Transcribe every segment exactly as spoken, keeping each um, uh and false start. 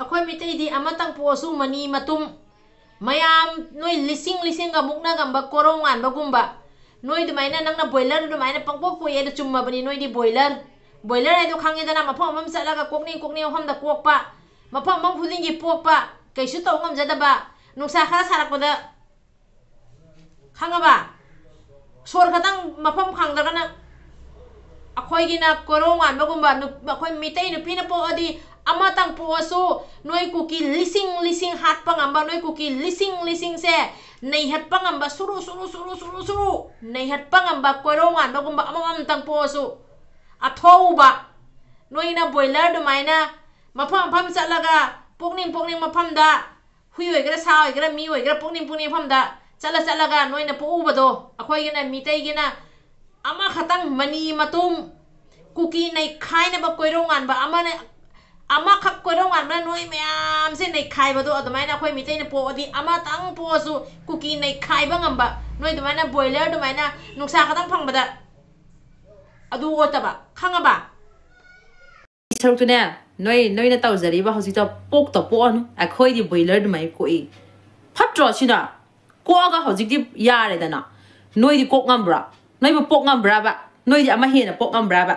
ꯑꯩꯈꯣꯏ ꯃꯤꯇꯩꯗꯤ ꯑꯃꯇꯪ ꯄꯣꯛꯑꯁꯨ ꯃꯅꯤ ꯃꯇꯨꯝ, ꯃꯌꯥꯝ ꯅꯣꯏ ꯂꯤꯁꯤꯡ ꯂꯤꯁꯤꯡꯒ ꯃꯨꯛꯅꯒꯝꯕ ꯀꯣꯔꯧ ꯉꯥꯟꯕꯒꯨꯝꯕ, ꯅꯣꯏ ꯑꯗꯨꯃꯥꯏꯅ ꯅꯪꯅ ꯕꯣꯏꯂꯔ ꯑꯗꯨꯃꯥꯏꯅ ꯄꯪꯄꯣꯛ ꯄꯣꯛꯑꯦ ꯑꯗꯨ ꯆꯨꯝꯃꯕꯅꯤ꯫ ꯅꯣꯏꯗꯤ ꯕꯣꯏꯂꯔ, ꯕꯣꯏꯂꯔ ꯍꯥꯏꯗꯣ ꯈꯪꯉꯦꯗꯅ, ꯃꯐꯝ ꯑꯃ ꯆꯠꯂꯒ ꯀꯣꯛꯅꯤꯡ ꯀꯣꯛꯅꯤꯡ ꯃꯐꯝꯗ ꯀꯣꯛꯄ, ꯃꯐꯝ ꯑꯃ ꯈꯨꯗꯤꯡꯒꯤ ꯄꯣꯛꯄ, ꯀꯩꯁꯨ ꯇꯧ ꯉꯝꯖꯗꯕ, ꯅꯨꯡꯁꯥ ꯈꯔ ꯁꯥꯔꯛꯄꯗ, ꯈꯪꯉꯕ? ꯁꯣꯔ ꯈꯛꯇꯪ ꯃꯐꯝ ꯈꯪꯗ꯭ꯔꯒꯅ ꯑꯩꯈꯣꯏꯒꯤꯅ ꯀꯣꯔꯧ ꯉꯥꯟꯕꯒꯨꯝꯕ, ꯅꯨ-, ꯑꯩꯈꯣꯏ ꯃꯤꯇꯩ ꯅꯨꯄꯤꯅ ꯄꯣꯛꯑꯗꯤ ꯑꯃꯇꯪ ꯄꯣꯛꯑꯁꯨ ꯅꯣꯏ ꯀꯨꯀꯤ ꯂꯤꯁꯤꯡ ꯂꯤꯁꯤꯡ ꯍꯥꯠꯄ ꯉꯝꯕ, ꯅꯣꯏ ꯀꯨꯀꯤ ꯂꯤꯁꯤꯡ ꯂꯤꯁꯤꯡꯁꯦ ꯅꯩꯍꯠꯄ ꯉꯝꯕ, ꯁꯨꯔꯨ ꯁꯨꯔꯨ ꯁꯨꯔꯨ ꯁꯨꯔꯨ ꯁꯨꯔꯨ ꯅꯩꯍꯠꯄ ꯉꯝꯕ ꯀꯣꯔꯧ ꯉꯥꯟꯕꯒꯨꯝꯕ ꯑꯃꯃꯝꯇꯪ ꯄꯣꯛꯑꯁꯨ꯫ ꯑꯊꯧꯕ ꯅꯣꯏꯅ ꯕꯣꯏꯂꯔ ꯑꯗꯨꯃꯥꯏꯅ ꯃꯐꯝ ꯃꯐꯝ ꯆꯠꯂꯒ ꯄꯣꯛꯅꯤꯡ ꯄꯣꯛꯅꯤꯡ ꯃꯐꯝꯗ ꯍꯨꯏ ꯑꯣꯏꯒꯦꯔꯥ, ꯁꯥ ꯑꯣꯏꯒꯦꯔꯥ, ꯃꯤ ꯑꯣꯏꯒꯦꯔꯥ, ꯄꯣꯛꯅꯤꯡ ꯄꯣꯛꯅꯤꯡ ꯃꯐꯝꯗ ꯆꯠꯂ ꯆꯠꯂꯒ ꯅꯣꯏꯅ ꯄꯣꯛꯎꯕꯗꯣ, ꯑꯩꯈꯣꯏꯒꯤꯅ, ꯃꯤꯇꯩꯒꯤꯅ ꯑꯃꯈꯛꯇꯪ ꯃꯅꯤ ꯃꯇꯨꯝ ꯀꯨꯀꯤ ꯅꯩꯈꯥꯏꯅꯕ ꯀꯣꯏꯔꯧ ꯉꯥꯟꯕ ꯑꯃꯅ, ꯑꯃꯈꯛ ꯀꯣꯏꯔꯧ ꯉꯥꯟꯕꯅ ꯅꯣꯏ ꯃꯌꯥꯝꯁꯦ ꯅꯩꯈꯥꯏꯕꯗꯣ, ꯑꯗꯨꯃꯥꯏꯅ ꯑꯩꯈꯣꯏ ꯃꯤꯇꯩꯅ ꯄꯣꯛꯑꯗꯤ ꯑꯃꯇꯪ ꯄꯣꯛꯑꯁꯨ ꯀꯨꯀꯤ ꯅꯩꯈꯥꯏꯕ ꯉꯝꯕ, ꯅꯣꯏ ꯑꯗꯨꯃꯥꯏꯅ ꯕꯣꯏꯂꯔ ꯑꯗꯨꯃꯥꯏꯅ ꯅꯨꯡꯁꯥ ꯈꯛꯇꯪ ꯐꯪꯕꯗ ꯑꯗꯨ ꯑꯣꯏꯇꯕ, ꯈꯪꯉꯕ? ꯁꯔꯨꯛꯇꯨꯅꯦ, ꯅꯣꯏ, ꯅꯣꯏꯅ ꯇꯧꯖꯔꯤꯕ ꯍꯧꯖꯤꯛꯇ ꯄꯣꯛꯇ ꯄꯣꯛꯑꯅꯨ꯫ ꯑꯩꯈꯣꯏꯗꯤ ꯕꯣꯏꯂꯔ ꯑꯗꯨꯃꯥꯏꯅ ꯀꯣꯛꯏ꯫ ꯐꯠꯇ꯭ꯔꯣ ꯁꯤꯅ? ꯀꯣꯛꯑꯒ ꯍꯧꯖꯤꯛꯇꯤ ꯌꯥꯔꯦꯗꯅ꯫ ꯅꯣꯏꯗꯤ ꯀꯣꯛ ꯉꯝꯕ꯭ꯔꯣ? ꯅꯣꯏꯕꯨ ꯄꯣꯛ ꯉꯝꯕ꯭ꯔꯕ? ꯅꯣꯏꯗꯤ ꯑꯃ ꯍꯦꯟꯅ ꯄꯣꯛ ꯉꯝꯕ꯭ꯔꯕ?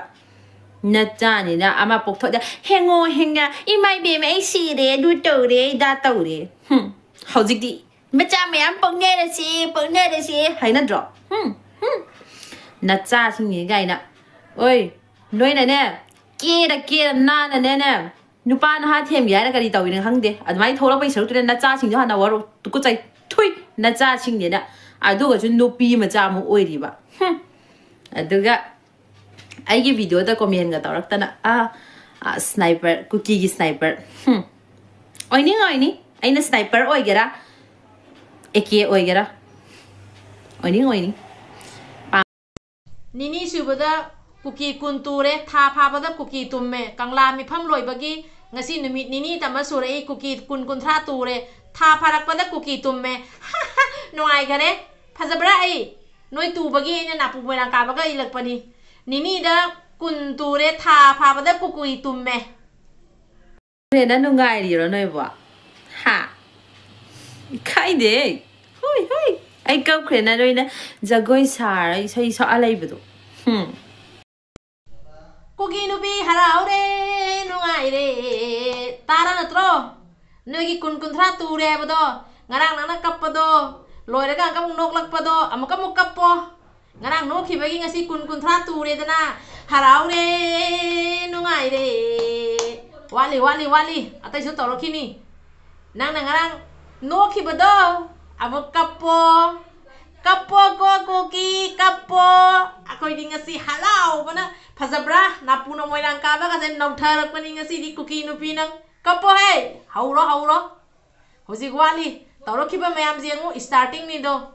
ꯅꯆꯥꯅꯤꯅ ꯑꯃ ꯄꯣꯛꯊꯣꯛꯑꯗ, "ꯍꯦꯡꯉꯣ ꯍꯦꯡꯉ, ꯏꯃꯥ ꯏꯕꯦꯝꯃ, ꯑꯩ ꯁꯤꯔꯦ, ꯑꯗꯨ ꯇꯧꯔꯦ, ꯑꯩꯗꯥ ꯇꯧꯔꯦ"꯫ ꯍꯨꯝ, ꯍꯧꯖꯤꯛꯇꯤ ꯃꯆꯥ ꯃꯌꯥꯝ ꯄꯣꯛꯅꯔꯁꯤ, ꯄꯣꯛꯅꯔꯁꯤ ꯍꯥꯏꯅꯗ꯭ꯔꯣ? ꯍꯨꯝ, ꯍꯨꯝ꯫ ꯅꯆꯥꯁꯤꯡꯅꯤ ꯀꯥꯏꯅ꯫ ꯑꯣꯏ, ꯅꯣꯏꯅꯅꯦ, ꯀꯦꯔ ꯀꯦꯔ ꯅꯥꯟꯅꯅꯦꯅꯦ, ꯅꯨꯄꯥ ꯅꯍꯥ ꯊꯦꯝꯒꯦ ꯍꯥꯏꯅ ꯀꯔꯤ ꯇꯧꯔꯤꯅꯣ ꯈꯪꯗꯦ꯫ ꯑꯗꯨꯃꯥꯏꯅ ꯊꯣꯛꯂꯛꯄꯒꯤ ꯁꯔꯨꯛꯇꯨꯅ ꯅꯆꯥꯁꯤꯡꯗꯣ ꯍꯥꯟꯅ ꯋꯥꯔꯧ, ꯇꯨꯀꯠꯆꯩ꯫ ꯊꯨꯏ, ꯅꯆꯥꯁꯤꯡꯅꯦꯅ꯫ ꯑꯗꯨꯒꯁꯨ ꯅꯨꯄꯤ ꯃꯆꯥ ꯑꯃꯨꯛ ꯑꯣꯏꯔꯤꯕ꯫ ꯍꯨꯝ꯫ ꯑꯗꯨꯒ ꯑꯩꯒꯤ ꯚꯤꯗꯤꯑꯣꯗ ꯀꯣꯃꯦꯟꯒ ꯇꯧꯔꯛꯇꯅ, ꯑꯥ, ꯑꯥ, ꯁ꯭ꯅꯥꯏꯄꯔ, ꯀꯨꯀꯤꯒꯤ ꯁ꯭ꯅꯥꯏꯄꯔ꯫ ꯍꯨꯝ꯫ ꯑꯣꯏꯅꯤꯡ ꯑꯣꯏꯅꯤ꯫ ꯑꯩꯅ ꯁ꯭ꯅꯥꯏꯄꯔ ꯑꯣꯏꯒꯦꯔꯥ, ꯑꯦ ꯀꯦ ꯑꯣꯏꯒꯦꯔꯥ, ꯑꯣꯏꯅꯤꯡ ꯑꯣꯏꯅꯤ꯫ ꯅꯤꯅꯤ ꯁꯨꯕꯗ ꯀꯨꯀꯤ ꯀꯨꯟ ꯇꯨꯔꯦ, ꯊꯥ ꯐꯥꯕꯗ ꯀꯨꯀꯤ ꯇꯨꯝꯃꯦ꯫ ꯀꯪꯂꯥ ꯃꯤꯐꯝ ꯂꯣꯏꯕꯒꯤ ꯉꯁꯤ ꯅꯨꯃꯤꯠ ꯅꯤꯅꯤ ꯇꯃ ꯁꯨꯔꯛꯏ, ꯀꯨꯀꯤ ꯀꯨꯟ, ꯀꯨꯟꯊ꯭ꯔꯥ ꯇꯨꯔꯦ꯫ ꯊꯥ ꯐꯥꯔꯛꯄꯗ ꯀꯨꯀꯤ ꯇꯨꯝꯃꯦ꯫ ꯅꯨꯡꯉꯥꯏꯈꯔꯦ꯫ ꯐꯖꯕ꯭ꯔꯥ ꯑꯩ? ꯅꯣꯏ ꯇꯨꯕꯒꯤ ꯑꯩꯅ ꯅꯥꯄꯨ ꯃꯣꯏꯔꯥꯡ ꯀꯥꯕꯒ ꯏꯜꯂꯛꯄꯅꯤ꯫ ꯅꯤꯅꯤꯗ ꯀꯨꯟ ꯇꯨꯔꯦ, ꯊꯥ ꯐꯥꯕꯗ ꯀꯨꯀꯤ ꯇꯨꯝꯃꯦ꯫ ꯀꯞꯈ꯭ꯔꯦꯅ ꯅꯨꯡꯉꯥꯏꯔꯤꯔꯣ ꯅꯣꯏꯕꯣ? ꯍꯥ? ꯏꯀꯥꯏꯗꯦ꯫ ꯍꯣꯏ, ꯍꯣꯏ꯫ ꯑꯩ ꯀꯞꯈ꯭ꯔꯦꯅ ꯅꯣꯏꯅ ꯖꯒꯣꯏ ꯁꯥꯔ ꯏꯁꯩ ꯁꯛꯑ ꯂꯩꯕꯗꯣ꯫ ꯍꯨꯝ꯫ ꯀꯨꯀꯤ ꯅꯨꯄꯤ ꯍꯔꯥꯎꯔꯦ, ꯅꯨꯡꯉꯥꯏꯔꯦ꯫ ꯇꯥꯔ ꯅꯠꯇ꯭ꯔꯣ? ꯅꯣꯏꯒꯤ ꯀꯨꯟ ꯀꯨꯟꯊ꯭ꯔꯥ ꯇꯨꯔꯦ ꯍꯥꯏꯕꯗꯣ, ꯉꯔꯥꯡ ꯅꯪꯅ ꯀꯞꯄꯗꯣ, ꯂꯣꯏꯔꯒ ꯑꯃꯨꯛꯀ ꯑꯃꯨꯛ ꯅꯣꯛꯂꯛꯄꯗꯣ, ꯑꯃꯨꯛꯀ ꯑꯃꯨꯛ ꯀꯞꯄꯣ꯫ ꯉꯔꯥꯡ ꯅꯣꯛꯈꯤꯕꯒꯤ ꯉꯁꯤ ꯀꯨꯟ ꯀꯨꯟꯊ꯭ꯔꯥ ꯇꯨꯔꯦꯗꯅ, ꯍꯔꯥꯎꯔꯦ, ꯅꯨꯡꯉꯥꯏꯔꯦ꯫ ꯋꯥꯠꯂꯤ, ꯋꯥꯠꯂꯤ, ꯋꯥꯠꯂꯤ꯫ ꯑꯇꯩꯁꯨ ꯇꯧꯔꯛꯈꯤꯅꯤ꯫ ꯅꯪꯅ ꯉꯔꯥꯡ ꯅꯣꯛꯈꯤꯕꯗꯣ ꯑꯃꯨꯛ ꯀꯞꯄꯣ꯫ ꯀꯞꯄꯣ ꯀꯣ ꯀꯨꯀꯤ, ꯀꯞꯄꯣ꯫ ꯑꯩꯈꯣꯏꯗꯤ ꯉꯁꯤ ꯍꯔꯥꯎꯕꯅ, ꯐꯖꯕ꯭ꯔꯥ? ꯅꯥꯄꯨꯅ ꯃꯣꯏꯔꯥꯡ ꯀꯥꯕꯒꯁꯦ ꯅꯧꯊꯔꯛꯄꯅꯤ ꯉꯁꯤꯗꯤ ꯀꯨꯀꯤ ꯅꯨꯄꯤ ꯅꯪ꯫ ꯀꯞꯄꯣ ꯍꯦ! ꯍꯧꯔꯣ, ꯍꯧꯔꯣ꯫ ꯍꯧꯖꯤꯛ ꯋꯥꯠꯂꯤ꯫ ꯇꯧꯔꯛꯈꯤꯕ ꯃꯌꯥꯝꯁꯦ ꯌꯦꯡꯉꯨ, starting ꯅꯤꯗꯣ꯫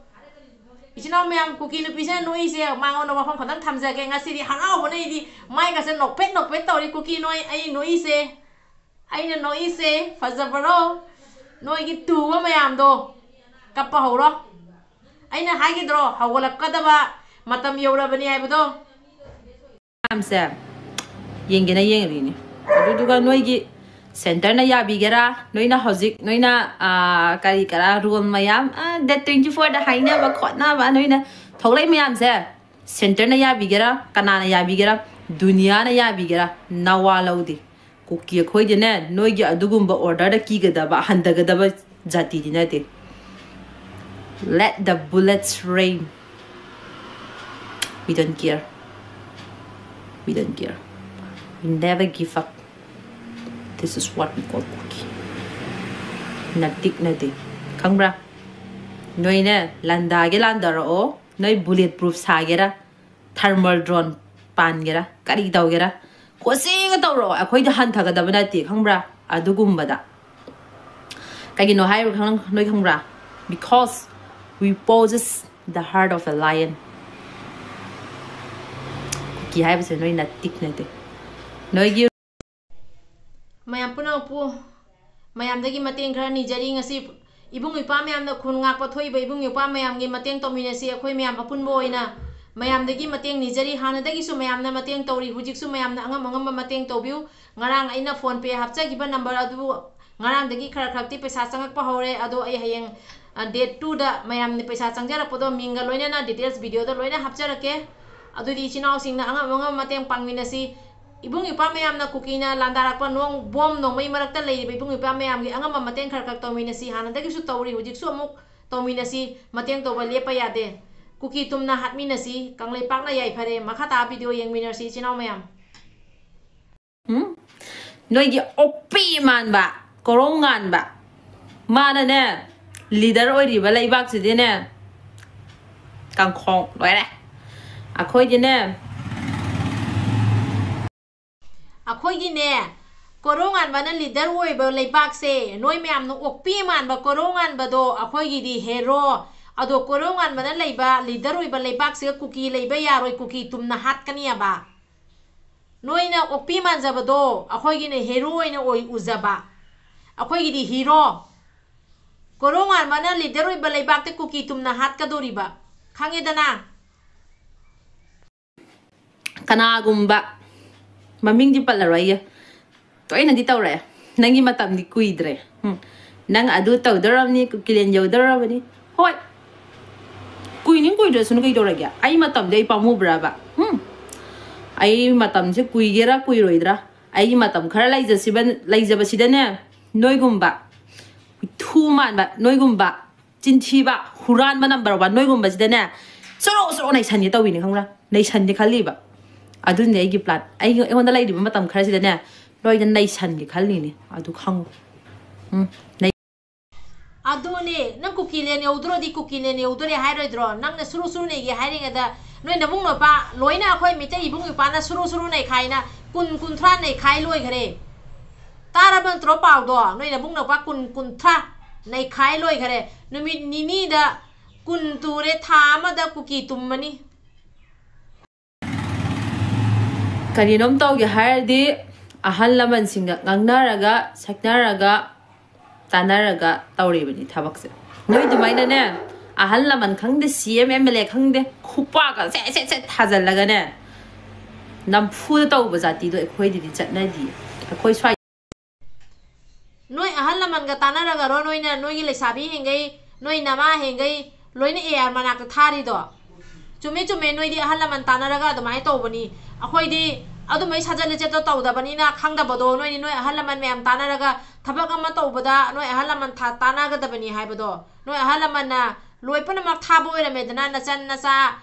ꯏꯆꯤꯟ ꯏꯅꯥꯎ ꯃꯌꯥꯝ, ꯀꯨꯀꯤ ꯅꯨꯄꯤꯁꯤꯅ ꯅꯣꯛꯏꯁꯦ ꯃꯉꯣꯟꯗ ꯋꯥꯐꯝ ꯈꯛꯇꯪ ꯊꯝꯖꯒꯦ꯫ ꯉꯁꯤꯗꯤ ꯍꯔꯥꯎꯕꯅ ꯑꯩꯗꯤ ꯃꯥꯏꯒꯁꯦ ꯅꯣꯛꯐꯦꯠ ꯅꯣꯛꯐꯦꯠ ꯇꯧꯔꯤ꯫ ꯀꯨꯀꯤ ꯅꯣꯏ, ꯑꯩ ꯅꯣꯛꯏꯁꯦ, ꯑꯩꯅ ꯅꯣꯛꯏꯁꯦ꯫ ꯐꯖꯕꯔꯣ? ꯅꯣꯏꯒꯤ ꯇꯨꯕ ꯃꯌꯥꯝꯗꯣ ꯀꯞꯄ ꯍꯧꯔꯣ꯫ ꯑꯩꯅ ꯍꯥꯏꯒꯤꯗ꯭ꯔꯣ, ꯍꯧꯒꯠꯂꯛꯀꯗꯕ ꯃꯇꯝ ꯌꯧꯔꯕꯅꯤ ꯍꯥꯏꯕꯗꯣ? ꯃꯌꯥꯝꯁꯦ ꯌꯦꯡꯒꯦꯅ ꯌꯦꯡꯉꯤꯅꯦ꯫ ꯑꯗꯨꯗꯨꯒ ꯅꯣꯏꯒꯤ centre ꯅ ꯌꯥꯕꯤꯒꯦꯔꯥ? ꯅꯣꯏꯅ ꯍꯧꯖꯤꯛ, ꯅꯣꯏꯅ, ꯑꯥ, ꯀꯔꯤ ꯀꯔꯥ rule ꯃꯌꯥꯝ, ꯑꯥ, date twenty four ꯗ ꯍꯥꯏꯅꯕ ꯈꯣꯠꯅꯕ, ꯅꯣꯏꯅ ꯊꯣꯛꯂꯛꯏ ꯃꯌꯥꯝꯁꯦ centre ꯅ ꯌꯥꯕꯤꯒꯦꯔꯥ? ꯀꯅꯥꯅ ꯌꯥꯕꯤꯒꯦꯔꯥ? ꯗꯨꯅꯤꯌꯥꯅ ꯌꯥꯕꯤꯒꯦꯔꯥ? ꯅꯋꯥ ꯂꯧꯗꯦ꯫ ꯀꯨꯀꯤ ꯑꯩꯈꯣꯏꯗꯤꯅꯦ, ꯅꯣꯏꯒꯤ ꯑꯗꯨꯒꯨꯝꯕ order ꯗ ꯀꯤꯒꯗꯕ, ꯍꯟꯊꯒꯗꯕ ꯖꯥꯇꯤꯗꯤ ꯅꯠꯇꯦ꯫ Let the bullets rain. We don't care. We don't care. We never give up. This is what we call ꯀꯨꯀꯤ꯫ ꯅꯇꯤꯛ ꯅꯗꯦ꯫ ꯈꯪꯕ꯭ꯔꯥ? ꯅꯣꯏꯅꯦ, ꯂꯥꯟꯗꯥꯒꯦ ꯂꯥꯟꯗꯥꯔꯛꯑꯣ꯫ ꯅꯣꯏ bullet proof ꯁꯥꯒꯦꯔꯥ, thermal drone ꯄꯥꯟꯒꯦꯔꯥ, ꯀꯔꯤ ꯇꯧꯒꯦꯔꯥ, ꯀꯣꯆꯤꯒ ꯇꯧꯔꯛꯑꯣ꯫ ꯑꯩꯈꯣꯏꯗꯤ ꯍꯟꯊꯒꯗꯕ ꯅꯠꯇꯦ, ꯈꯪꯕ꯭ꯔꯥ? ꯑꯗꯨꯒꯨꯝꯕꯗ꯫ ꯀꯩꯒꯤꯅꯣ ꯍꯥꯏꯔꯣ ꯈꯪ-, ꯅꯣꯏ ꯈꯪꯕ꯭ꯔꯥ? Because we possess the heart of a lion. ꯀꯨꯀꯤ ꯍꯥꯏꯕꯁꯦ ꯅꯣꯏ ꯅꯇꯤꯛ ꯅꯠꯇꯦ꯫ ꯅꯣꯏꯒꯤ ꯃꯌꯥꯝ ꯄꯨꯝꯅꯃꯛꯄꯨ ꯃꯌꯥꯝꯗꯒꯤ ꯃꯇꯦꯡ ꯈꯔ ꯅꯤꯖꯔꯤ꯫ ꯉꯁꯤ ꯏꯕꯨꯡ ꯏꯄ꯭ꯋꯥ ꯃꯌꯥꯝꯅ, ꯈꯨꯟ ꯉꯥꯛꯄ ꯊꯣꯛꯏꯕ ꯏꯕꯨꯡ ꯏꯄ꯭ꯋꯥ ꯃꯌꯥꯝꯒꯤ ꯃꯇꯦꯡ ꯇꯧꯃꯤꯟꯅꯁꯤ꯫ ꯑꯩꯈꯣꯏ ꯃꯌꯥꯝ ꯑꯄꯨꯟꯕ ꯑꯣꯏꯅ ꯃꯌꯥꯝꯗꯒꯤ ꯃꯇꯦꯡ ꯅꯤꯖꯔꯤ꯫ ꯍꯥꯟꯅꯗꯒꯤꯁꯨ ꯃꯌꯥꯝꯅ ꯃꯇꯦꯡ ꯇꯧꯔꯤ, ꯍꯧꯖꯤꯛꯁꯨ ꯃꯌꯥꯝꯅ ꯑꯉꯝ ꯑꯉꯝꯕ ꯃꯇꯦꯡ ꯇꯧꯕꯤꯌꯨ꯫ ꯉꯔꯥꯡ ꯑꯩꯅ PhonePe ꯍꯥꯞꯆꯈꯤꯕ number ꯑꯗꯨ ꯉꯔꯥꯡꯗꯒꯤ ꯈꯔ ꯈꯔꯗꯤ ꯄꯩꯁꯥ ꯆꯪꯉꯛꯄ ꯍꯧꯔꯦ꯫ ꯑꯗꯣ ꯑꯩ ꯍꯌꯦꯡ, ꯑ, date two ꯗ ꯃꯌꯥꯝꯅ ꯄꯩꯁꯥ ꯆꯪꯖꯔꯛꯄꯗꯣ ꯃꯤꯡꯒ ꯂꯣꯏꯅꯅ details video ꯗ ꯂꯣꯏꯅ ꯍꯥꯞꯆꯔꯛꯀꯦ꯫ ꯑꯗꯨꯗꯤ ꯏꯆꯤꯟ ꯏꯅꯥꯎꯁꯤꯡꯅ ꯑꯉꯝ ꯑꯉꯝꯕ ꯃꯇꯦꯡ ꯄꯥꯡꯃꯤꯟꯅꯁꯤ꯫ ꯏꯕꯨꯡ ꯏꯄ꯭ꯋꯥ ꯃꯌꯥꯝꯅ ꯀꯨꯀꯤꯅ ꯂꯥꯟꯗꯥꯔꯛꯄ ꯅꯣꯡ ꯕꯣꯝ ꯅꯣꯡꯃꯩ ꯃꯔꯛꯇ ꯂꯩꯔꯤꯕ ꯏꯕꯨꯡ ꯏꯄ꯭ꯋꯥ ꯃꯌꯥꯝꯒꯤ ꯑꯉꯝꯕ ꯃꯇꯦꯡ ꯈꯔ ꯈꯔ ꯇꯧꯃꯤꯟꯅꯁꯤ꯫ ꯍꯥꯟꯅꯗꯒꯤꯁꯨ ꯇꯧꯔꯤ, ꯍꯧꯖꯤꯛꯁꯨ ꯑꯃꯨꯛ ꯇꯧꯃꯤꯟꯅꯁꯤ꯫ ꯃꯇꯦꯡ ꯇꯧꯕ ꯂꯦꯞꯄ ꯌꯥꯗꯦ꯫ ꯀꯨꯀꯤ ꯇꯨꯝꯅ ꯍꯥꯠꯃꯤꯟꯅꯁꯤ꯫ ꯀꯪꯂꯩꯄꯥꯛꯅ ꯌꯥꯏꯐꯔꯦ꯫ ꯃꯈꯥ ꯇꯥꯕ video ꯌꯦꯡꯃꯤꯟꯅꯔꯁꯤ ꯏꯆꯤꯟ ꯏꯅꯥꯎ ꯃꯌꯥꯝ꯫ ꯎꯝ? ꯅꯣꯏꯒꯤ ꯑꯣꯛꯄꯤ ꯃꯥꯟꯕ, ꯀꯣꯔꯧ ꯉꯥꯟꯕ, ꯃꯥꯅꯅꯦ leader ꯑꯣꯏꯔꯤꯕ ꯂꯩꯕꯥꯛꯁꯤꯗꯤꯅꯦ ꯀꯥꯡꯈꯣꯡ ꯂꯣꯏꯔꯦ꯫ ꯑꯩꯈꯣꯏꯗꯤꯅꯦ, ꯑꯩꯈꯣꯏꯒꯤꯅꯦ ꯀꯣꯔꯧ ꯉꯥꯟꯕꯅ leader ꯑꯣꯏꯕ ꯂꯩꯕꯥꯛꯁꯦ, ꯅꯣꯏ ꯃꯌꯥꯝꯅ ꯑꯣꯛꯄꯤ ꯃꯥꯟꯕ ꯀꯣꯔꯧ ꯉꯥꯟꯕꯗꯣ ꯑꯩꯈꯣꯏꯒꯤꯗꯤ hero꯫ ꯑꯗꯣ ꯀꯣꯔꯧ ꯉꯥꯟꯕꯅ ꯂꯩꯕ, leader ꯑꯣꯏꯕ ꯂꯩꯕꯥꯛꯁꯤꯒ ꯀꯨꯀꯤ ꯂꯩꯕ ꯌꯥꯔꯣꯏ, ꯀꯨꯀꯤ ꯇꯨꯝꯅ ꯍꯥꯠꯀꯅꯤꯕ꯫ ꯅꯣꯏꯅ ꯑꯣꯛꯄꯤ ꯃꯥꯟꯖꯕꯗꯣ ꯑꯩꯈꯣꯏꯒꯤꯅ hero ꯑꯣꯏꯅ ꯑꯣꯏ ꯎꯖꯕ꯫ ꯑꯩꯈꯣꯏꯒꯤꯗꯤ hero꯫ ꯀꯣꯔꯧ ꯉꯥꯟꯕꯅ leader ꯑꯣꯏꯕ ꯂꯩꯕꯥꯛꯇ ꯀꯨꯀꯤ ꯇꯨꯝꯅ ꯍꯥꯠꯀꯗꯧꯔꯤꯕ꯫ ꯈꯪꯉꯦꯗꯅ? ꯀꯅꯥꯒꯨꯝꯕ, ꯃꯃꯤꯡꯗꯤ ꯄꯜꯂꯔꯣꯏꯒꯦ, ꯇꯣꯏꯅꯗꯤ ꯇꯧꯔꯛꯑꯦ, "ꯅꯪꯒꯤ ꯃꯇꯝꯗꯤ ꯀꯨꯏꯗ꯭ꯔꯦ, ꯎꯝ, ꯅꯪ ꯑꯗꯨ ꯇꯧꯗꯧꯔꯕꯅꯤ, ꯀꯨꯀꯤꯂꯦꯟ ꯌꯧꯗꯧꯔꯕꯅꯤ"꯫ ꯍꯣꯏ, ꯀꯨꯏꯅꯤꯡ ꯀꯨꯏꯗ꯭ꯔꯁꯨꯅ ꯀꯩꯗꯧꯔꯒꯦ? ꯑꯩ ꯃꯇꯝꯗꯤ ꯑꯩ ꯄꯥꯝꯃꯨꯕ꯭ꯔꯕ? ꯎꯝ, ꯑꯩ ꯃꯇꯝꯁꯦ ꯀꯨꯏꯒꯦꯔꯥ ꯀꯨꯏꯔꯣꯏꯗ꯭ꯔꯥ, ꯑꯩꯒꯤ ꯃꯇꯝ ꯈꯔ ꯂꯩꯖꯁꯤꯕ-, ꯂꯩꯖꯕꯁꯤꯗꯅꯦ, ꯅꯣꯏꯒꯨꯝꯕ ꯊꯨ ꯃꯥꯟꯕ, ꯅꯣꯏꯒꯨꯝꯕ ꯆꯤꯟꯊꯤꯕ, ꯍꯨꯔꯥꯟꯕ number one ꯅꯣꯏꯒꯨꯝꯕꯁꯤꯗꯅꯦ ꯁꯣꯔꯣ ꯁꯣꯔꯣ ꯅꯩꯁꯟꯒꯦ ꯇꯧꯕꯤꯅꯤ, ꯈꯪꯕ꯭ꯔꯥ? ꯅꯩꯁꯟꯒꯦ ꯈꯜꯂꯤꯕ꯫ ꯑꯗꯨꯅꯦ ꯑꯩꯒꯤ plan꯫ ꯑꯩꯒꯤ, ꯑꯩꯉꯣꯟꯗ ꯂꯩꯔꯤꯕ ꯃꯇꯝ ꯈꯔꯁꯤꯗꯅꯦ ꯅꯣꯏꯗ ꯅꯩꯁꯟꯒꯦ ꯈꯜꯂꯤꯅꯦ꯫ ꯑꯗꯨ ꯈꯪꯉꯨ꯫ ꯎꯝ, ꯅꯩ- ꯑꯗꯨꯅꯦ, ꯅꯪ ꯀꯨꯀꯤꯂꯦꯟ ꯌꯧꯗ꯭ꯔꯣꯗꯤ ꯀꯨꯀꯤꯂꯦꯟ ꯌꯧꯗꯣꯔꯦ ꯍꯥꯏꯔꯣꯏꯗ꯭ꯔꯣ? ꯅꯪꯅ ꯁꯨꯔꯨ ꯁꯨꯔꯨ ꯅꯩꯒꯦ ꯍꯥꯏꯔꯤꯉꯩꯗ ꯅꯣꯏ ꯅꯕꯨꯡ ꯅꯨꯄꯥ ꯂꯣꯏꯅ, ꯑꯩꯈꯣꯏ ꯃꯤꯇꯩ ꯏꯕꯨꯡ ꯏꯄꯥꯅ ꯁꯨꯔꯨ ꯁꯨꯔꯨ ꯅꯩꯈꯥꯏꯅ ꯀꯨꯟ ꯀꯨꯟꯊ꯭ꯔꯥ ꯅꯩꯈꯥꯏ ꯂꯣꯏꯈ꯭ꯔꯦ꯫ ꯇꯥꯔꯕ ꯅꯠꯇ꯭ꯔꯣ ꯄꯥꯎꯗꯣ? ꯅꯣꯏ ꯅꯕꯨꯡ ꯅꯨꯄꯥ ꯀꯨꯟ ꯀꯨꯟꯊ꯭ꯔꯥ ꯅꯩꯈꯥꯏ ꯂꯣꯏꯈꯔꯦ꯫ ꯅꯨꯃꯤꯠ ꯅꯤꯅꯤꯗ ꯀꯨꯟ ꯇꯨꯔꯦ, ꯊꯥ ꯑꯃꯗ ꯀꯨꯀꯤ ꯇꯨꯝꯃꯅꯤ꯫ ꯀꯔꯤꯅꯣꯝ ꯇꯧꯒꯦ ꯍꯥꯏꯔꯗꯤ ꯑꯍꯜ ꯂꯃꯟꯁꯤꯡꯒ ꯉꯥꯡꯅꯔꯒ, ꯁꯛꯅꯔꯒ, ꯇꯥꯟꯅꯔꯒ ꯇꯧꯔꯤꯕꯅꯤ ꯊꯕꯛꯁꯦ꯫ ꯅꯣꯏ ꯑꯗꯨꯃꯥꯏꯅꯅꯦ, ꯑꯍꯜ ꯂꯃꯟ ꯈꯪꯗꯦ, ꯁꯤ ꯑꯦꯝ ꯑꯦꯝ ꯑꯦꯜ ꯑꯦ ꯈꯪꯗꯦ, ꯈꯨꯄꯥꯛꯀ ꯁꯦꯠ ꯁꯦꯠ ꯁꯦꯠ ꯊꯥꯖꯤꯜꯂꯒꯅꯦ, ꯅꯝꯐꯨꯗ ꯇꯧꯕ ꯖꯥꯇꯤꯗꯣ ꯑꯩꯈꯣꯏꯗꯗꯤ ꯆꯠꯅꯗꯤꯌꯦ꯫ ꯑꯩꯈꯣꯏ ꯁ꯭ꯋꯥꯏ ꯅꯣꯏ ꯑꯍꯜ ꯂꯃꯟꯒ ꯇꯥꯟꯅꯔꯒꯔꯣ ꯅꯣꯏꯅ ꯅꯣꯏꯒꯤ ꯂꯩꯁꯥꯕꯤ ꯍꯦꯟꯒꯩ, ꯅꯣꯏ ꯅꯃꯥ ꯍꯦꯟꯒꯩ ꯂꯣꯏꯅ ꯑꯦ ꯑꯥꯔ ꯃꯅꯥꯛꯇ ꯊꯥꯔꯤꯗꯣ? ꯆꯨꯝꯃꯦ, ꯆꯨꯝꯃꯦ, ꯅꯣꯏꯗꯤ ꯑꯍꯜ ꯂꯃꯟ ꯇꯥꯟꯅꯔꯒ ꯑꯗꯨꯃꯥꯏꯅ ꯇꯧꯕꯅꯤ꯫ ꯑꯩꯈꯣꯏꯗꯤ ꯑꯗꯨꯝꯕꯩ ꯁꯥꯖꯠ ꯂꯤꯆꯠꯇꯣ ꯇꯧꯗꯕꯅꯤꯅ ꯈꯪꯗꯕꯗꯣ꯫ ꯅꯣꯏꯗꯤ ꯅꯣꯏ ꯑꯍꯜ ꯂꯃꯟ ꯃꯌꯥꯝ ꯇꯥꯟꯅꯔꯒ ꯊꯕꯛ ꯑꯃ ꯇꯧꯕꯗ ꯅꯣꯏ ꯑꯍꯜ ꯂꯃꯟ ꯊꯥ-, ꯇꯥꯟꯅꯒꯗꯕꯅꯤ ꯍꯥꯏꯕꯗꯣ꯫ ꯅꯣꯏ ꯑꯍꯜ ꯂꯃꯟꯅ ꯂꯣꯏ ꯄꯨꯝꯅꯃꯛ ꯊꯥꯕ ꯑꯣꯏꯔꯝꯃꯦꯗꯅ, ꯅꯆꯟ ꯅꯆꯥ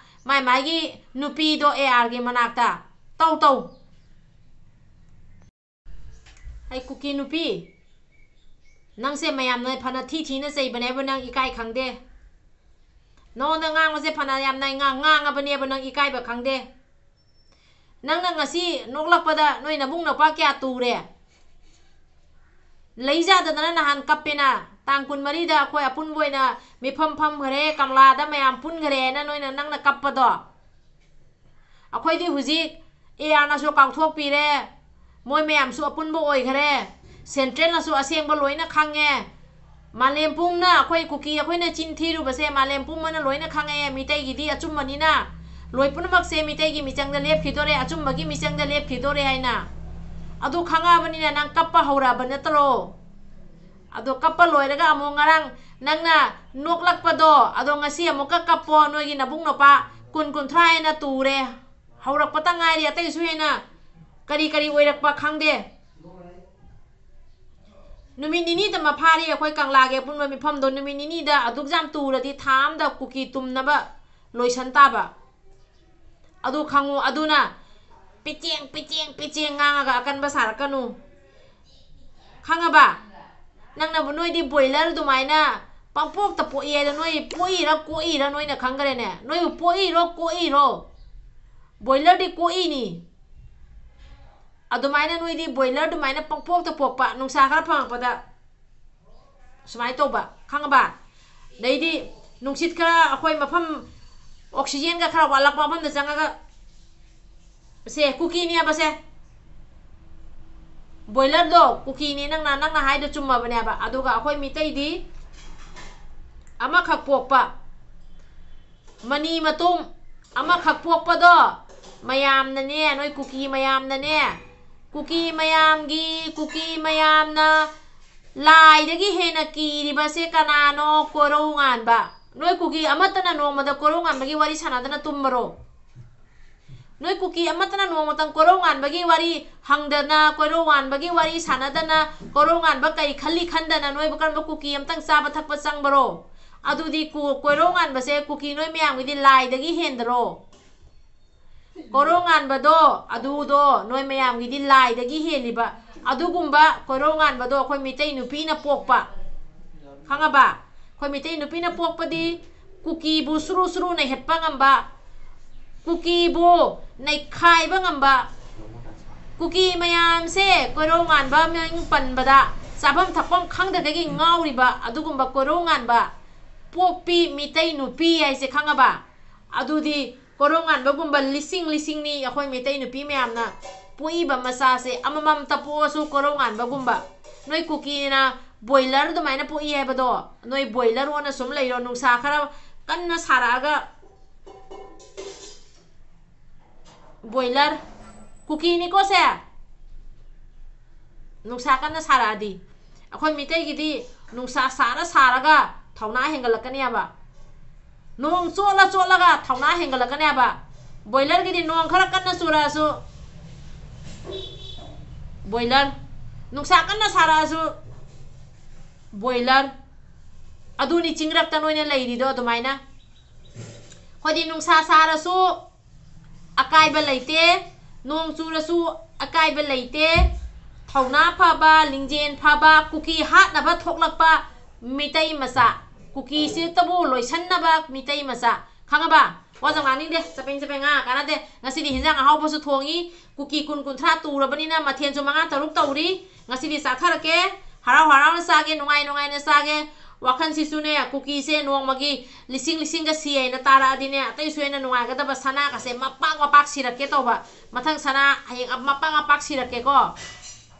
ꯃꯥꯏ ꯃꯥꯏꯒꯤ ꯅꯨꯄꯤꯗꯣ ꯑꯦ ꯑꯥꯔꯒꯤ ꯃꯅꯥꯛꯇ꯫ ꯇꯧ, ꯇꯧ꯫ ꯑꯩ ꯀꯨꯀꯤ ꯅꯨꯄꯤ, ꯅꯪꯁꯦ ꯃꯌꯥꯝꯅ ꯐꯅ ꯊꯤ ꯊꯤꯅ ꯆꯩꯕꯅꯦꯕ, ꯅꯪ ꯏꯀꯥꯏ ꯈꯪꯗꯦ꯫ ꯅꯉꯣꯟꯗ ꯉꯥꯡꯕꯁꯦ ꯐꯅ ꯌꯥꯝꯅ ꯉꯥꯡ-, ꯉꯥꯡꯉꯕꯅꯦꯕ, ꯅꯪ ꯏꯀꯥꯏꯕ ꯈꯪꯗꯦ꯫ ꯅꯪꯅ ꯉꯁꯤ ꯅꯣꯛꯂꯛꯄꯗ ꯅꯣꯏ ꯅꯕꯨꯡ ꯅꯄꯥ ꯀꯌꯥ ꯇꯨꯔꯦ? ꯂꯩꯖꯥꯗꯗꯅ ꯅꯍꯥꯟ ꯀꯞꯄꯦꯅ, ꯇꯥꯡ ꯀꯨꯟꯃꯔꯤꯗ ꯑꯩꯈꯣꯏ ꯑꯄꯨꯟꯕ ꯑꯣꯏꯅ ꯃꯤꯐꯝ ꯐꯝꯈ꯭ꯔꯦ, ꯀꯪꯂꯥꯗ ꯃꯌꯥꯝ ꯄꯨꯟꯈ꯭ꯔꯦꯅ ꯅꯣꯏꯅ, ꯅꯪꯅ ꯀꯞꯄꯗꯣ꯫ ꯑꯩꯈꯣꯏꯗꯤ ꯍꯧꯖꯤꯛ ꯑꯦ ꯑꯥꯔꯅꯁꯨ ꯀꯥꯎꯊꯣꯛꯄꯤꯔꯦ, ꯃꯣꯏ ꯃꯌꯥꯝꯁꯨ ꯑꯄꯨꯟꯕ ꯑꯣꯏꯈꯔꯦ, ꯁꯦꯟꯇ꯭ꯔꯦꯜꯅꯁꯨ ꯑꯁꯦꯡꯕ ꯂꯣꯏꯅ ꯈꯪꯉꯦ꯫ ꯃꯥꯂꯦꯝ ꯄꯨꯝꯅ ꯑꯩꯈꯣꯏ ꯀꯨꯀꯤ ꯑꯩꯈꯣꯏꯅ ꯆꯤꯟ ꯊꯤꯔꯨꯕꯁꯦ ꯃꯥꯂꯦꯝ ꯄꯨꯝꯕꯅ ꯂꯣꯏꯅ ꯈꯪꯉꯛꯑꯦ꯫ ꯃꯤꯇꯩꯒꯤꯗꯤ ꯑꯆꯨꯝꯕꯅꯤꯅ ꯂꯣꯏ ꯄꯨꯝꯅꯃꯛꯁꯦ ꯃꯤꯇꯩꯒꯤ ꯃꯤꯆꯪꯗ ꯂꯦꯞꯈꯤꯗꯣꯔꯦ, ꯑꯆꯨꯝꯕꯒꯤ ꯃꯤꯆꯪꯗ ꯂꯦꯞꯈꯤꯗꯣꯔꯦ ꯍꯥꯏꯅ꯫ ꯑꯗꯨ ꯈꯪꯉꯛꯑꯕꯅꯤꯅ ꯅꯪ ꯀꯞꯄ ꯍꯧꯔꯛꯑꯕ ꯅꯠꯇ꯭ꯔꯣ? ꯑꯗꯣ ꯀꯞꯄ ꯂꯣꯏꯔꯒ ꯑꯃꯨꯛ ꯉꯔꯥꯡ ꯅꯪꯅ ꯅꯣꯛꯂꯛꯄꯗꯣ, ꯑꯗꯣ ꯉꯁꯤ ꯑꯃꯨꯛꯀ ꯀꯞꯄꯣ, ꯅꯣꯏꯒꯤ ꯅꯕꯨꯡ ꯅꯨꯄꯥ ꯀꯨꯟ ꯀꯨꯟꯊ꯭ꯔꯥ ꯍꯦꯟꯅ ꯇꯨꯔꯦ꯫ ꯍꯧꯔꯛꯄꯇ ꯉꯥꯏꯔꯤ, ꯑꯇꯩꯁꯨ ꯍꯦꯟꯅ ꯀꯔꯤ ꯀꯔꯤ ꯑꯣꯏꯔꯛꯄ ꯈꯪꯗꯦ꯫ ꯅꯨꯃꯤꯠ ꯅꯤꯅꯤꯗ ꯃꯐꯥꯔꯤ ꯑꯩꯈꯣꯏ ꯀꯪꯂꯥꯒꯤ ꯑꯄꯨꯟꯕ ꯃꯤꯐꯝꯗꯣ, ꯅꯨꯃꯤꯠ ꯅꯤꯅꯤꯗ ꯑꯗꯨꯛ ꯌꯥꯝ ꯇꯨꯔꯗꯤ ꯊꯥ ꯑꯃꯗ ꯀꯨꯀꯤ ꯇꯨꯝꯅꯕ ꯂꯣꯏꯁꯟ ꯇꯥꯕ꯫ ꯑꯗꯨ ꯈꯪꯉꯨ, ꯑꯗꯨꯅ ꯄꯤꯆꯦꯡ, ꯄꯤꯆꯦꯡ, ꯄꯤꯆꯦꯡ ꯉꯥꯡꯉꯒ ꯑꯀꯟꯕ ꯁꯥꯔꯛꯀꯅꯨ꯫ ꯈꯪꯉꯕ? ꯅꯪꯅꯕꯨ ꯅꯣꯏꯗꯤ ꯕꯣꯏꯂꯔ ꯑꯗꯨꯃꯥꯏꯅ ꯄꯪꯄꯣꯛꯇ ꯄꯣꯛꯏ ꯍꯥꯏꯗꯣ, ꯅꯣꯏ ꯄꯣꯛꯏꯔ ꯀꯣꯛꯏꯔ ꯅꯣꯏꯅ ꯈꯪꯈ꯭ꯔꯦꯅꯦ꯫ ꯅꯣꯏꯕꯨ ꯄꯣꯛꯏꯔꯣ ꯀꯣꯛꯏꯔꯣ? ꯕꯣꯏꯂꯔꯗꯤ ꯀꯣꯛꯏꯅꯤ꯫ ꯑꯗꯨꯃꯥꯏꯅ ꯅꯣꯏꯗꯤ ꯕꯣꯏꯂꯔ ꯑꯗꯨꯃꯥꯏꯅ ꯄꯪꯄꯣꯛꯇ ꯄꯣꯛꯄ, ꯅꯨꯡꯁꯥ ꯈꯔ ꯐꯪꯉꯛꯄꯗ ꯁꯨꯃꯥꯏꯅ ꯇꯧꯕ, ꯈꯪꯉꯕ? ꯑꯗꯩꯗꯤ ꯅꯨꯡꯁꯤꯠ ꯈꯔ, ꯑꯩꯈꯣꯏ ꯃꯐꯝ ꯑꯣꯛꯁꯤꯖꯦꯟꯒ ꯈꯔ ꯋꯥꯠꯂꯛꯄ ꯃꯐꯝꯗ ꯆꯪꯉꯒ, ꯁꯦ ꯀꯨꯀꯤꯅꯦꯕ ꯁꯦ꯫ ꯕꯣꯏꯂꯔꯗꯣ ꯀꯨꯀꯤꯅꯦ, ꯅꯪꯅ, ꯅꯪꯅ ꯍꯥꯏꯗꯣ ꯆꯨꯝꯃꯕꯅꯦꯕ꯫ ꯑꯗꯨꯒ ꯑꯩꯈꯣꯏ ꯃꯤꯇꯩꯗꯤ ꯑꯃꯈꯛ ꯄꯣꯛꯄ, ꯃꯅꯤ ꯃꯇꯨꯝ ꯑꯃꯈꯛ ꯄꯣꯛꯄꯗꯣ ꯃꯌꯥꯝꯅꯅꯦ, ꯅꯣꯏ ꯀꯨꯀꯤ ꯃꯌꯥꯝꯅꯅꯦ, ꯀꯨꯀꯤ ꯃꯌꯥꯝꯒꯤ, ꯀꯨꯀꯤ ꯃꯌꯥꯝꯅ ꯂꯥꯏꯗꯒꯤ ꯍꯦꯟꯅ ꯀꯤꯔꯤꯕꯁꯦ ꯀꯅꯥꯅꯣ? ꯀꯣꯔꯧ ꯉꯥꯟꯕ꯫ ꯅꯣꯏ ꯀꯨꯀꯤ ꯑꯃꯠꯇꯅ ꯅꯣꯡꯃꯗ ꯀꯣꯔꯧ ꯉꯥꯟꯕꯒꯤ ꯋꯥꯔꯤ ꯁꯥꯟꯅꯗꯅ ꯇꯨꯝꯕꯔꯣ? ꯅꯣꯏ ꯀꯨꯀꯤ ꯑꯃꯠꯇꯅ ꯅꯣꯡꯃꯇꯪ ꯀꯣꯔꯧ ꯉꯥꯟꯕꯒꯤ ꯋꯥꯔꯤ ꯍꯪꯗꯅ, ꯀꯣꯔꯧ ꯉꯥꯟꯕꯒꯤ ꯋꯥꯔꯤ ꯁꯥꯟꯅꯗꯅ, ꯀꯣꯔꯧ ꯉꯥꯟꯕ ꯀꯩ ꯈꯜꯂꯤ ꯈꯟꯗꯅ ꯅꯣꯏꯕꯨ ꯀꯔꯝꯕ ꯀꯨꯀꯤ ꯑꯃꯇꯪ ꯆꯥꯕ ꯊꯛꯄ ꯆꯪꯕꯔꯣ? ꯑꯗꯨꯗꯤ ꯀꯣ-, ꯀꯣꯔꯧ ꯉꯥꯟꯕꯁꯦ ꯀꯨꯀꯤ ꯅꯣꯏ ꯃꯌꯥꯝꯒꯤꯗꯤ ꯂꯥꯏꯗꯒꯤ ꯍꯦꯟꯗꯔꯣ? ꯀꯣꯔꯧ ꯉꯥꯟꯕꯗꯣ, ꯑꯗꯨꯗꯣ ꯅꯣꯏ ꯃꯌꯥꯝꯒꯤꯗꯤ ꯂꯥꯏꯗꯒꯤ ꯍꯦꯜꯂꯤꯕ꯫ ꯑꯗꯨꯒꯨꯝꯕ ꯀꯣꯔꯧ ꯉꯥꯟꯕꯗꯣ ꯑꯩꯈꯣꯏ ꯃꯤꯇꯩ ꯅꯨꯄꯤꯅ ꯄꯣꯛꯄ꯫ ꯈꯪꯉꯕ? ꯑꯩꯈꯣꯏ ꯃꯤꯇꯩ ꯅꯨꯄꯤꯅ ꯄꯣꯛꯄꯗꯤ ꯀꯨꯀꯤꯕꯨ ꯁꯨꯔꯨ ꯁꯨꯔꯨ ꯅꯩꯍꯠꯄ ꯉꯝꯕ, ꯀꯨꯀꯤꯕꯨ ꯅꯩꯈꯥꯏꯕ ꯉꯝꯕ, ꯀꯨꯀꯤ ꯃꯌꯥꯝꯁꯦ ꯀꯣꯔꯧ ꯉꯥꯟꯕ ꯃꯤꯡ ꯄꯟꯕꯗ ꯆꯥꯐꯝ ꯊꯛꯐꯝ ꯈꯪꯗꯈꯩꯒꯤ ꯉꯥꯎꯔꯤꯕ ꯑꯗꯨꯒꯨꯝꯕ ꯀꯣꯔꯧ ꯉꯥꯟꯕ ꯄꯣꯛꯄꯤ ꯃꯤꯇꯩ ꯅꯨꯄꯤ ꯍꯥꯏꯁꯦ ꯈꯪꯉꯕ? ꯑꯗꯨꯗꯤ ꯀꯣꯔꯧ ꯉꯥꯟꯕꯒꯨꯝꯕ ꯂꯤꯁꯤꯡ ꯂꯤꯁꯤꯡꯅꯤ ꯑꯩꯈꯣꯏ ꯃꯤꯇꯩ ꯅꯨꯄꯤ ꯃꯌꯥꯝꯅ ꯄꯣꯛꯏꯕ ꯃꯆꯥꯁꯦ, ꯑꯃꯃꯝꯇ ꯄꯣꯛꯑꯁꯨ ꯀꯣꯔꯧ ꯉꯥꯟꯕꯒꯨꯝꯕ꯫ ꯅꯣꯏ ꯀꯨꯀꯤꯅ ꯕꯣꯏꯂꯔ ꯑꯗꯨꯃꯥꯏꯅ ꯄꯣꯛꯏ ꯍꯥꯏꯕꯗꯣ, ꯅꯣꯏ ꯕꯣꯏꯂꯔ ꯑꯣꯟꯅ ꯁꯨꯝ ꯂꯩꯔꯣ꯫ ꯅꯨꯡꯁꯥ ꯈꯔ ꯀꯟꯅ ꯁꯥꯔꯛꯑꯒ, ꯕꯣꯏꯂꯔ, ꯀꯨꯀꯤꯅꯤꯀꯣ ꯁꯦ, ꯅꯨꯡꯁꯥ ꯀꯟꯅ ꯁꯥꯔꯛꯑꯗꯤ꯫ ꯑꯩꯈꯣꯏ ꯃꯤꯇꯩꯒꯤꯗꯤ ꯅꯨꯡꯁꯥ ꯁꯥꯔ ꯁꯥꯔꯒ ꯊꯧꯅꯥ ꯍꯦꯟꯒꯠꯂꯛꯀꯅꯦꯕ, ꯅꯣꯡ ꯆꯣꯠꯂ ꯆꯣꯠꯂꯒ ꯊꯧꯅꯥ ꯍꯦꯟꯒꯠꯂꯛꯀꯅꯦꯕ꯫ ꯕꯣꯏꯂꯔꯒꯤꯗꯤ ꯅꯣꯡ ꯈꯔ ꯀꯟꯅ ꯆꯨꯔꯛꯑꯁꯨ ꯕꯣꯏꯂꯔ, ꯅꯨꯡꯁꯥ ꯀꯟꯅ ꯁꯥꯔꯛꯑꯁꯨ ꯕꯣꯏꯂꯔ꯫ ꯑꯗꯨꯅꯤ ꯆꯤꯡꯔꯛꯇ ꯅꯣꯏꯅ ꯂꯩꯔꯤꯗꯣ ꯑꯗꯨꯃꯥꯏꯅ꯫ ꯑꯩꯈꯣꯏꯗꯤ ꯅꯨꯡꯁꯥ ꯁꯥꯔꯁꯨ ꯑꯀꯥꯏꯕ ꯂꯩꯇꯦ, ꯅꯣꯡ ꯆꯨꯔꯁꯨ ꯑꯀꯥꯏꯕ ꯂꯩꯇꯦ꯫ ꯊꯧꯅꯥ ꯐꯕ, ꯂꯤꯡꯖꯦꯜ ꯐꯕ, ꯀꯨꯀꯤ ꯍꯥꯠꯅꯕ ꯊꯣꯛꯂꯛꯄ ꯃꯤꯇꯩ ꯃꯆꯥ, ꯀꯨꯀꯤꯁꯤꯇꯕꯨ ꯂꯣꯏꯁꯟꯅꯕ ꯃꯤꯇꯩ ꯃꯆꯥ꯫ ꯈꯪꯉꯕ? ꯋꯥ ꯌꯥꯝ ꯉꯥꯡꯅꯤꯡꯗꯦ, ꯆꯄꯦꯡ ꯆꯄꯦꯡ ꯉꯥꯡꯉ ꯀꯥꯟꯅꯗꯦ꯫ ꯉꯁꯤꯗꯤ ꯍꯤꯟꯖꯥꯡ ꯑꯍꯥꯎꯕꯁꯨ ꯊꯣꯡꯉꯤ, ꯀꯨꯀꯤ ꯀꯨꯟ ꯀꯨꯟꯊ꯭ꯔꯥ ꯇꯨꯔꯕꯅꯤꯅ ꯃꯊꯦꯜꯁꯨ ꯃꯉꯥ ꯇꯔꯨꯛ ꯇꯧꯔꯤ꯫ ꯉꯁꯤꯗꯤ ꯆꯥꯊꯔꯛꯀꯦ, ꯍꯔꯥꯎ ꯍꯔꯥꯎꯅ ꯆꯥꯒꯦ, ꯅꯨꯡꯉꯥꯏ ꯅꯨꯡꯉꯥꯏꯅ ꯆꯥꯒꯦ꯫ ꯋꯥꯈꯜꯁꯤꯁꯨꯅꯦ, ꯀꯨꯀꯤꯁꯦ ꯅꯣꯡꯃꯒꯤ ꯂꯤꯁꯤꯡ ꯂꯤꯁꯤꯡꯒ ꯁꯤ ꯍꯥꯏꯅ ꯇꯥꯔꯛꯑꯗꯤꯅꯦ, ꯑꯇꯩꯁꯨ ꯍꯦꯟꯅ ꯅꯨꯡꯉꯥꯏꯒꯗꯕ, ꯁꯅꯥꯒꯁꯦ ꯃꯄꯥꯛ ꯃꯄꯥꯛ ꯁꯤꯔꯛꯀꯦ ꯇꯧꯕ꯫ ꯃꯊꯪ ꯁꯅꯥ, ꯍꯌꯦꯡ ꯃꯄꯥꯛ ꯃꯄꯥꯛ ꯁꯤꯔꯛꯀꯦꯀꯣ꯫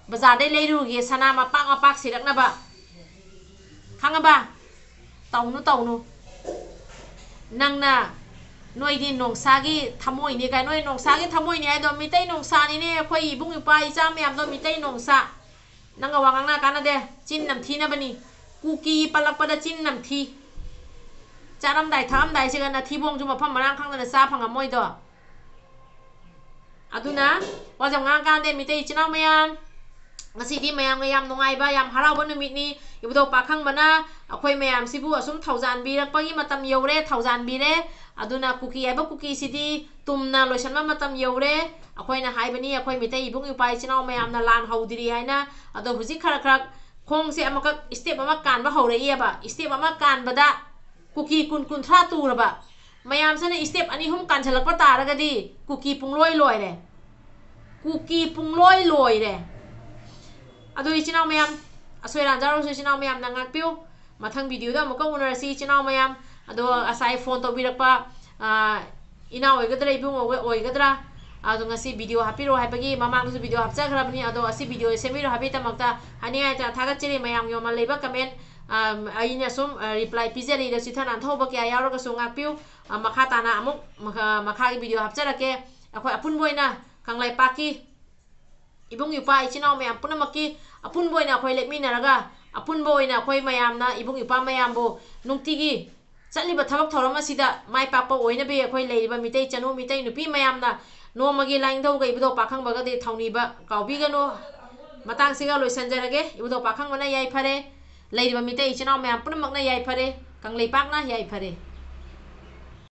ꯕꯖꯥꯔꯗꯩ ꯂꯩꯔꯨꯒꯦ, ꯁꯅꯥ ꯃꯄꯥꯛ ꯃꯄꯥꯛ ꯁꯤꯔꯛꯅꯕ꯫ ꯈꯪꯉꯕ? ꯇꯧꯅꯨ, ꯇꯧꯅꯨ꯫ ꯅꯪꯅ ꯅꯣꯏꯗꯤ ꯅꯣꯡꯁꯥꯒꯤ ꯊꯃꯣꯏꯅꯤ ꯀꯥꯏ, ꯅꯣꯏ ꯅꯣꯡꯁꯥꯒꯤ ꯊꯃꯣꯏꯅꯤ ꯍꯥꯏꯗꯣ ꯃꯤꯇꯩ ꯅꯣꯡꯁꯥꯅꯤꯅꯦ꯫ ꯑꯩꯈꯣꯏ ꯏꯕꯨꯡ ꯏꯄ꯭ꯋꯥ ꯏꯆꯥ ꯃꯌꯥꯝꯗꯣ ꯃꯤꯇꯩ ꯅꯣꯡꯁꯥ꯫ ꯅꯪꯒ ꯋꯥ ꯉꯥꯡꯅ ꯀꯥꯟꯅꯗꯦ꯫ ꯆꯤꯟ ꯅꯝꯊꯤꯅꯕꯅꯤ꯫ ꯀꯨꯀꯤ ꯄꯜꯂꯛꯄꯗ ꯆꯤꯟ ꯅꯝꯊꯤ꯫ ꯆꯥꯔꯝꯗꯥꯏ ꯊꯛꯑꯝꯗꯥꯏꯁꯤꯒ ꯅꯊꯤꯕꯣꯡꯁꯨ ꯃꯐꯝ ꯃꯔꯥꯡ ꯈꯪꯗꯅ ꯆꯥ ꯐꯪꯉꯝꯃꯣꯏꯗꯣ꯫ ꯑꯗꯨꯅ ꯋꯥꯁꯦ ꯉꯥꯡ ꯀꯥꯟꯗꯦ ꯃꯤꯇꯩ ꯏꯆꯤꯟ ꯏꯅꯥꯎ ꯃꯌꯥꯝ, ꯉꯁꯤꯗꯤ ꯃꯌꯥꯝꯒ ꯌꯥꯝ ꯅꯨꯡꯉꯥꯏꯕ, ꯌꯥꯝ ꯍꯔꯥꯎꯕ ꯅꯨꯃꯤꯠꯅꯤ꯫ ꯏꯕꯨꯙꯧ ꯄꯥꯈꯪꯕꯅ ꯑꯩꯈꯣꯏ ꯃꯌꯥꯝꯁꯤꯕꯨ ꯑꯁꯨꯝ ꯊꯧꯖꯥꯟꯕꯤꯔꯛꯄꯒꯤ ꯃꯇꯝ ꯌꯧꯔꯦ, ꯊꯧꯖꯥꯟꯕꯤꯔꯦ꯫ ꯑꯗꯨꯅ ꯀꯨꯀꯤ ꯍꯥꯏꯕ ꯀꯨꯀꯤꯁꯤꯗꯤ ꯇꯨꯝꯅ ꯂꯣꯏꯁꯤꯟꯕ ꯃꯇꯝ ꯌꯧꯔꯦ꯫ ꯑꯩꯈꯣꯏꯅ ꯍꯥꯏꯕꯅꯤ, ꯑꯩꯈꯣꯏ ꯃꯤꯇꯩ ꯏꯕꯨꯡ ꯏꯄ꯭ꯋꯥ ꯏꯆꯤꯟ ꯏꯅꯥꯎ ꯃꯌꯥꯝꯅ ꯂꯥꯟ ꯍꯧꯗ꯭ꯔꯤ ꯍꯥꯏꯅ꯫ ꯑꯗꯣ ꯍꯧꯖꯤꯛ ꯈꯔ ꯈꯔ ꯈꯣꯡꯁꯦ ꯑꯃꯈꯛ step ꯑꯃ ꯀꯥꯟꯕ ꯍꯧꯔꯛꯏꯑꯕ꯫ Step ꯑꯃ ꯀꯥꯟꯕꯗ ꯀꯨꯀꯤ ꯀꯨꯟ ꯀꯨꯟꯊ꯭ꯔꯥ ꯇꯨꯔꯕ꯫ ꯃꯌꯥꯝꯁꯤꯅ step ꯑꯅꯤ ꯑꯍꯨꯝ ꯀꯥꯟꯁꯤꯜꯂꯛꯄ ꯇꯥꯔꯒꯗꯤ ꯀꯨꯀꯤ ꯄꯨꯡꯂꯣꯏ ꯂꯣꯏꯔꯦ꯫ ꯀꯨꯀꯤ ꯄꯨꯡꯂꯣꯏ ꯂꯣꯏꯔꯦ꯫ ꯑꯗꯣ ꯏꯆꯤꯟ ꯏꯅꯥꯎ ꯃꯌꯥꯝ, ꯑꯁꯣꯏ ꯑꯔꯥꯟ ꯌꯥꯎꯔꯁꯨ ꯏꯆꯤꯟ ꯏꯅꯥꯎ ꯃꯌꯥꯝꯅ ꯉꯥꯛꯄꯤꯌꯨ꯫ ꯃꯊꯪ videoꯗ ꯑꯃꯨꯛꯀ ꯎꯅꯔꯁꯤ ꯏꯆꯤꯟ ꯏꯅꯥꯎ ꯃꯌꯥꯝ꯫ ꯑꯗꯣ ꯉꯁꯥꯏ phone ꯇꯧꯕꯤꯔꯛꯄ, ꯑ, ꯏꯅꯥꯎ ꯑꯣꯏꯒꯗ꯭ꯔꯥ, ꯏꯕꯨꯡ ꯑꯣꯏꯒ-, ꯑꯣꯏꯒꯗ꯭ꯔꯥ? ꯑꯗꯣ ꯉꯁꯤ video ꯍꯥꯞꯄꯤꯔꯛꯑꯣ ꯍꯥꯏꯕꯒꯤ, ꯃꯃꯥꯡꯗꯁꯨ video ꯍꯥꯞꯆꯈ꯭ꯔꯕꯅꯤ꯫ ꯑꯗꯣ ꯑꯁꯤ video ꯁꯦꯝꯕꯤꯔꯣ ꯍꯥꯏꯕꯒꯤꯗꯃꯛꯇ ꯍꯥꯏꯅꯤꯡꯉꯥꯏ ꯂꯩꯇꯅ ꯊꯥꯒꯠꯆꯔꯤ꯫ ꯃꯌꯥꯝꯒꯤ ꯃꯃꯜ ꯂꯩꯕ comment, ꯑ, ꯑꯩꯅ ꯁꯨꯝ, ꯑ, reply ꯄꯤꯖꯔꯤ꯫ ꯑꯗꯣ ꯆꯤꯊ ꯅꯥꯟꯊꯍꯧꯕ ꯀꯌꯥ ꯌꯥꯎꯔꯒꯁꯨ ꯉꯥꯛꯄꯤꯌꯨ꯫ ꯑ, ꯃꯈꯥ ꯇꯥꯅ ꯑꯃꯨꯛ ꯃꯈꯥ-, ꯃꯈꯥꯒꯤ video ꯍꯥꯞꯆꯔꯛꯀꯦ꯫ ꯑꯩꯈꯣꯏ ꯑꯄꯨꯟꯕ ꯑꯣꯏꯅ ꯀꯪꯂꯩꯄꯥꯛꯀꯤ ꯏꯕꯨꯡ ꯏꯄ꯭ꯋꯥ ꯏꯆꯤꯟ ꯏꯅꯥꯎ ꯃꯌꯥꯝ ꯄꯨꯝꯅꯃꯛꯀꯤ ꯑꯄꯨꯟꯕ ꯑꯣꯏꯅ ꯑꯩꯈꯣꯏ ꯂꯦꯞꯃꯤꯟꯅꯔꯒ, ꯑꯄꯨꯟꯕ ꯑꯣꯏꯅ ꯑꯩꯈꯣꯏ ꯃꯌꯥꯝꯅ ꯏꯕꯨꯡ ꯏꯄ꯭ꯋꯥ ꯃꯌꯥꯝꯕꯨ ꯅꯨꯡꯇꯤꯒꯤ ꯆꯠꯂꯤꯕ ꯊꯕꯛ ꯊꯧꯔꯝ ꯑꯁꯤꯗ ꯃꯥꯏ ꯄꯥꯛꯄ ꯑꯣꯏꯅꯕ ꯑꯩꯈꯣꯏ ꯂꯩꯔꯤꯕ ꯃꯤꯇꯩ ꯆꯅꯨ, ꯃꯤꯇꯩ ꯅꯨꯄꯤ ꯃꯌꯥꯝꯅ ꯅꯣꯡꯃꯒꯤ ꯂꯥꯏꯅꯤꯡꯊꯧꯒ ꯏꯕꯨꯙꯧ ꯄꯥꯈꯪꯕꯒꯗꯤ ꯊꯧꯅꯤꯕ ꯀꯥꯎꯕꯤꯒꯅꯨ꯫ ꯃꯇꯥꯡꯁꯤꯒ ꯂꯣꯏꯁꯤꯟꯖꯔꯒꯦ꯫ ꯏꯕꯨꯙꯧ ꯄꯥꯈꯪꯕꯅ ꯌꯥꯏꯐꯔꯦ, ꯂꯩꯔꯤꯕ ꯃꯤꯇꯩ ꯏꯆꯤꯟ ꯏꯅꯥꯎ ꯃꯌꯥꯝ ꯄꯨꯝꯅꯃꯛꯅ ꯌꯥꯏꯐꯔꯦ, ꯀꯪꯂꯩꯄꯥꯛꯅ ꯌꯥꯏꯐꯔꯦ꯫